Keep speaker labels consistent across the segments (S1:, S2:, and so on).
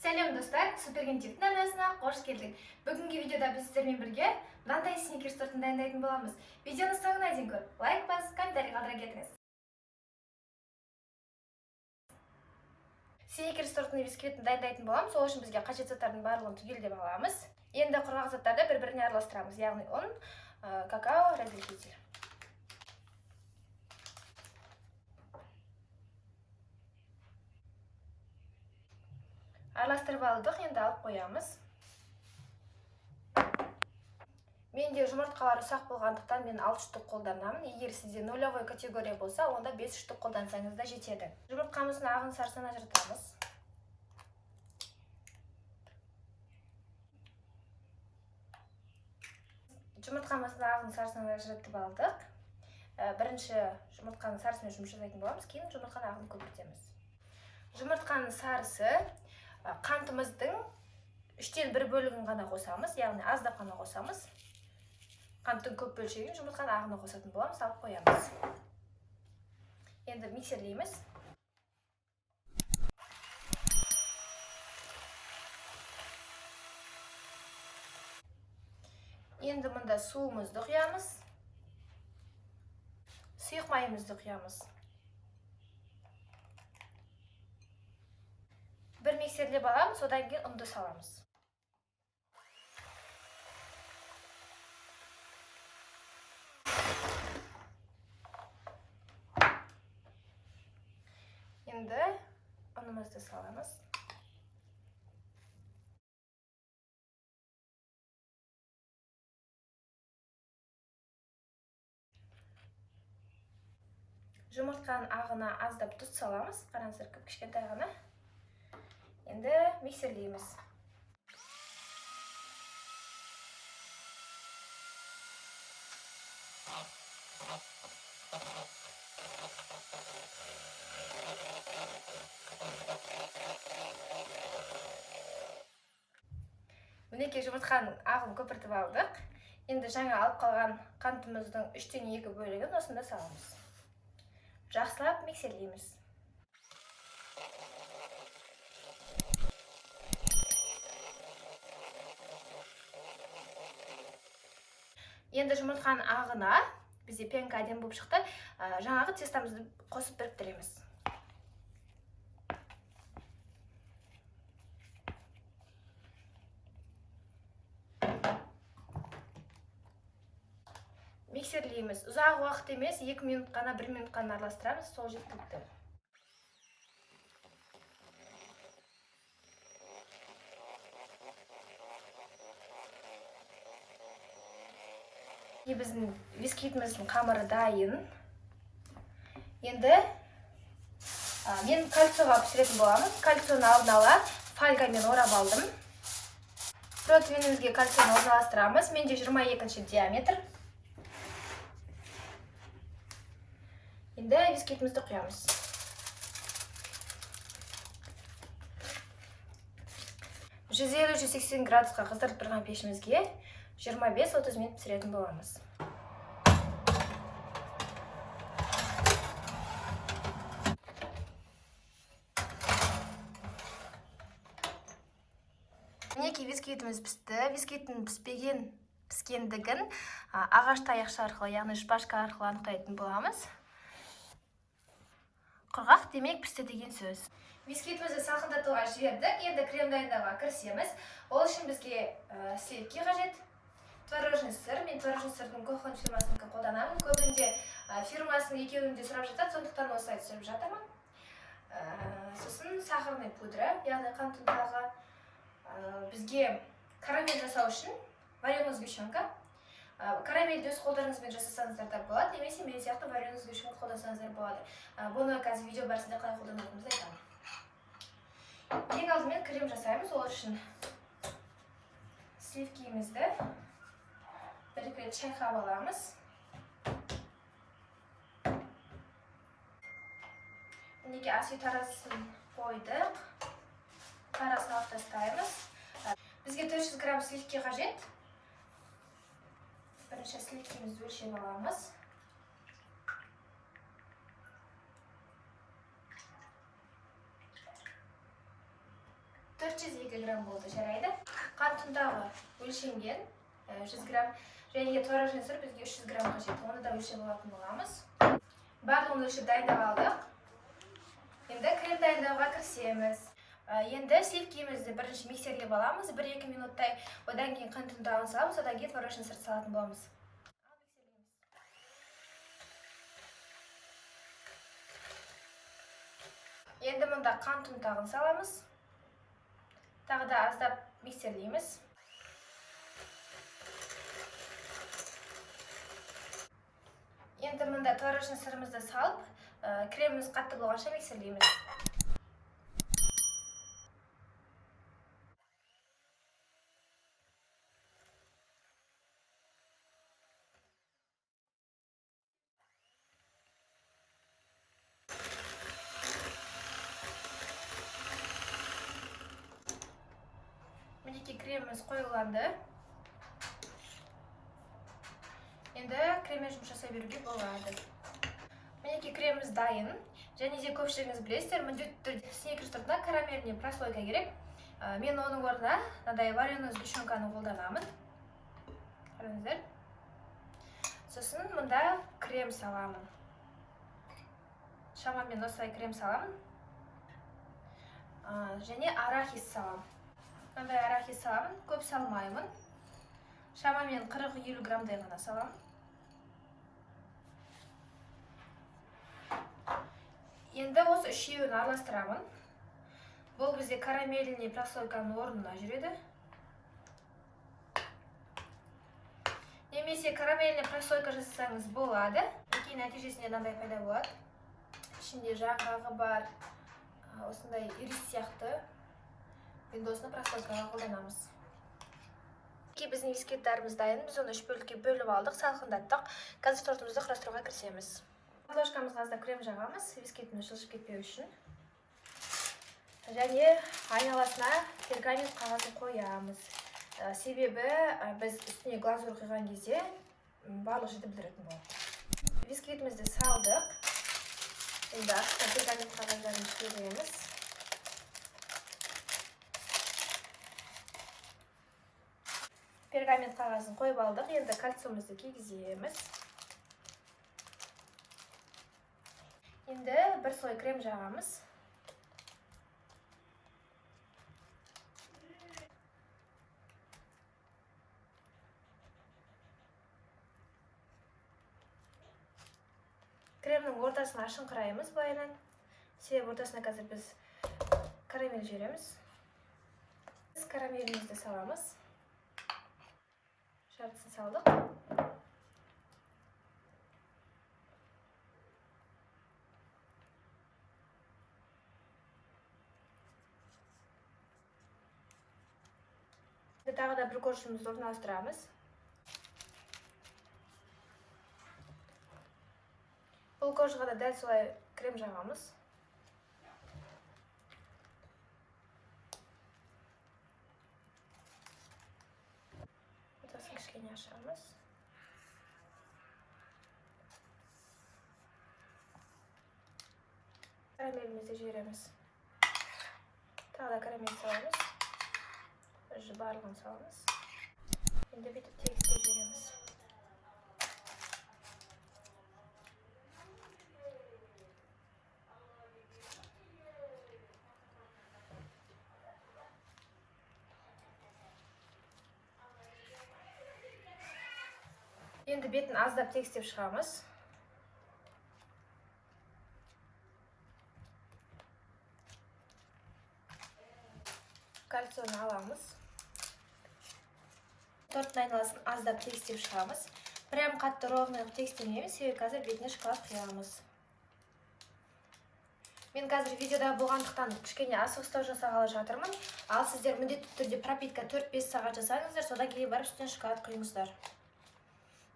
S1: Сәлем, достар! Суперген ТВ-тің арнасына қош келдің. Бүгінгі видеода біз сіздермен бірге мынандай сникерс тортын дайындайтын боламыз. Видеоны соңына дейін көріп, лайк басып, комментарий қалдыра кетіңіз. Сникерс тортының бисквитін дайындайтын боламыз. Сол үшін бізге қажет заттардың барлығын түгелдеп аламыз. Енді құрғақ заттарды бір-біріне араластырамыз. Яғни ұн, какао, разрыхлитель. Араластырып алдық, енді алып қоямыз. Менде жұмыртқалар ұсақ болғандықтан мен 6 штук қолданамын. Егер сізде нулевой категория болса, онда 5 штук қолдансаңыз да жетеді. Жұмыртқамыздың ағын сарысын ажыратамыз. Жұмыртқамыздың ағын сарысын ажыратып алдық. Бірінші жұмыртқаның сарысымен жұмыс жасайтын боламыз, кейін жұмыртқаның ағын көбіртеміз. Жұмыртқаның сарысы қантымыздың 1/3 бөлігін ғана қосамыз, яғни аздап ғана қосамыз. Қанттың көп бөлшегін жұмыртқаның ағына қосатын боламыз, алып қоямыз. Енді миксерлейміз. Енді мұнда суымызды құямыз, сұйық майымызды құямыз. Бір миксерлеп аламыз, одан кейін ұнды саламыз. Енді ұнымызды саламыз. Жұмыртқаның ағына аздап тұз саламыз, қараңыздар, кіп-кішкентай ғана. Енді миксерлейміз. Мінекей, жұмыртқаның ағын көпіртіп алдық. Енді жаңа алып қалған қантымыздың 2/3 бөлігін осында саламыз. Жақсылап миксерлейміз. Енді жұмыртқаның ағына бізде пенка әдемі болып шықты. Жаңағы тестамызды қосып біріктіреміз. Миксерлейміз. Ұзақ уақыт емес, 2 минут қана, 1 минут қана араластырамыз, сол жеткілікті. И біздің бисквитіміздің қамыры дайын. Енді мен кольцоға пісіретін боламын. Кольцоны алдын ала фольгамен орап алдым. Противенімізге кольцоны орналастырамыз. Менде 22 диаметр. Енді бисквитімізді құямыз. 150-180 градусқа қыздырып тұрған пешімізге 25-30 минут пісіретін боламыз. Мінекей, бисквитіміз пісті. Бисквиттің піскендігін ағаш таяқша арқылы, яғни шпажка арқылы анықтайтын боламыз. Құрғақ демек пісті деген сөз. Бисквитімізді салқындатуға жібердік. Енді крем дайындауға кірісеміз. Ол үшін бізге сливки қажет, творожный сыр. Мен творожный сырдың Кохон фирмасыныкін қолданамын. Көбінде фирмасының екеуін де сұрап жатады, сондықтан осылай түсіріп жатырмын. Сосын сахарный пудра, яғни қант ұнтағы. Бізге карамель жасау үшін вареная сгущенка. Карамельді өз қолдарыңызбен жасасаңыздар да болады, немесе мен сияқты вареная сгущенка қолдансаңыздар болады. Бұны қазір видео барысында қалай қолданатынымызды айтамын. Ең алдымен крем жасаймыз. Ол үшін сливкимізді бір екі рет шайқап аламыз. Мінекей, ас үй таразысын қойдық. Тарасын алып тастаймыз. Бізге 400 грамм сливки қажет. Бірінші сливкимізді өлшеп аламыз. 402 грамм болды, жарайды. Қант ұнтағы өлшенген 100 грамм. Және творожный сыр бізге 300 грамм қажет. Оны да өлшеп алатын боламыз. Барлығын өлшеп дайындап алдық. Енді крем дайындауға кірісеміз. Енді сливкимізді бірінші миксерлеп аламыз 1-2 минуттай. Одан кейін қант ұнтағын саламыз, одан кейін творожный сырды салатын боламыз. Енді мұнда қант ұнтағын саламыз. Тағы да аздап миксерлейміз. Енді мұнда творожный сырымызды салып, креміміз қатты болғанша миксерлейміз. Мінекей, креміміз қоюланды. Енді креммен жұмыс жасай беруге болады. Мінекей, креміміз дайын. Және де көпшілігіңіз білесіздер, міндетті түрде Сникерс тортына карамельный прослойка керек. Мен оның орнына мынандай вареный сгущенканы қолданамын. Қараңыздар. Сосын мұнда крем саламын. Шамамен осылай крем саламын. Және арахис саламын. Мынандай арахис саламын, көп салмаймын. Шамамен 40-50 граммдай ғана саламын. Енді осы үшеуін араластырамын. Бұл бізде карамельный прослойканың орнына жүреді. Немесе карамельный прослойка жасасаңыз болады. Мінекей, нәтижесінде мынандай пайда болады. Ішінде жаңғағы бар, осындай ирис сияқты. Енді осыны прослойкаға қолданамыз. Мінекей, біздің бисквиттарымыз дайын. Біз оны үш бөлікке бөліп алдық, салқындаттық. Қазір тортымызды құрастыруға кірісеміз. Ложкамызға аздап крем жағамыз, бисквитіміз жылжып кетпеу үшін. Және айналасына пергамент қағазын қоямыз. Себебі біз үстіне глазурь құйған кезде барлық жерді білдіретін болады. Бисквитімізді салдық. Енді астына пергамент қағаздарын жібереміз. Пергамент қағазын қойып алдық. Енді кольцомызды кигіземіз. Енді бір слой крем жағамыз. Кремнің ортасын ашыңқыраймыз былайынан. Себебі ортасына қазір біз карамель жібереміз. Біз карамелімізді саламыз. Жартысын салдық. Тағы да бір коржымызды орналастырамыз. Бұл коржға да дәл солай крем жағамыз. Ортасын кішкене ашамыз. Карамелімізді жібереміз. Тағы да карамель саламыз. Уже барлығын саламыз. Енді бүйтіп тегістеп жібереміз. Енді бетін аздап тегістеп шығамыз. Кольцоны аламыз. Торттың айналасын аздап тегістеп шығамыз. Прям қатты ровно қылып тегістемейміз, себебі қазір бетіне шоколад құямыз. Мен қазір видеода болғандықтан кішкене асығыстау жасағалы жатырмын. Ал сіздер міндетті түрде пропитка 4-5 сағат жасаңыздар, содан кейін барып үстіне шоколад құйыңыздар.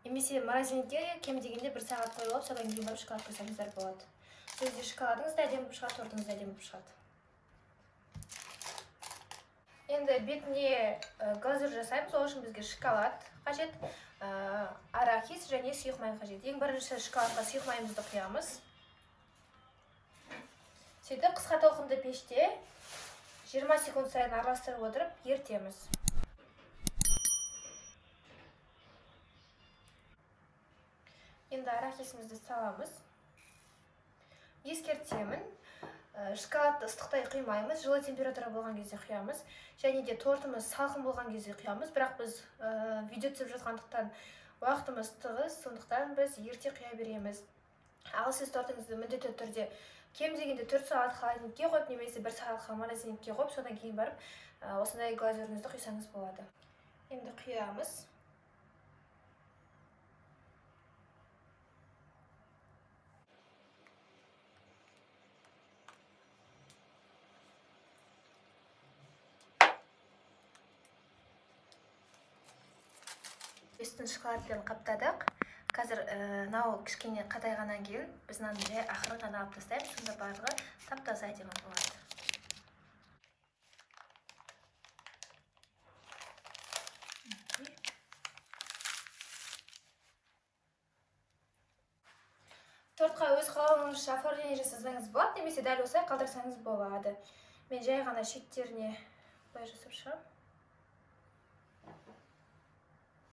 S1: Немесе морозильникке кем дегенде 1 сағат қойып алып, содан кейін барып шоколад құйсаңыздар болады. Сол кезде шоколадыңыз да әдемі болып шығады, тортыңыз да әдемі болып шығады. Енді бетіне глазурь жасаймыз, ол үшін бізге шоколад қажет, арахис және сұйық май қажет. Ең бірінші шоколадқа сұйық майымызды құямыз. Сөйтіп қысқа толқынды пеште 20 секунд сайын араластырып отырып ертеміз. Енді арахисімізді саламыз. Ескертемін, шоколадты ыстықтай құймаймыз, жылы температура болған кезде құямыз. Және де тортымыз салқын болған кезде құямыз, бірақ біз видео түсіріп жатқандықтан уақытымыз тығыз, сондықтан біз ерте құя береміз. Ал сіз тортыңызды міндетті түрде кем дегенде 4 сағат холодильникке қойып немесе 1 сағатқа морозильникке қойып, содан кейін барып осындай глазуріңізді құйсаңыз болады. Енді құямыз. Үстін шоколадпен қаптадық. Қазір мынау кішкене қатайғаннан кейін біз мынаны жай ақырын ғана алып тастаймыз, сонда барлығы тап-таза, әдемі болады. Тортқа өз қалауыңызша оформление жасасаңыз болады немесе дәл осылай қалдырсаңыз болады. Мен жай ғана шеттеріне былай жасап шығамын.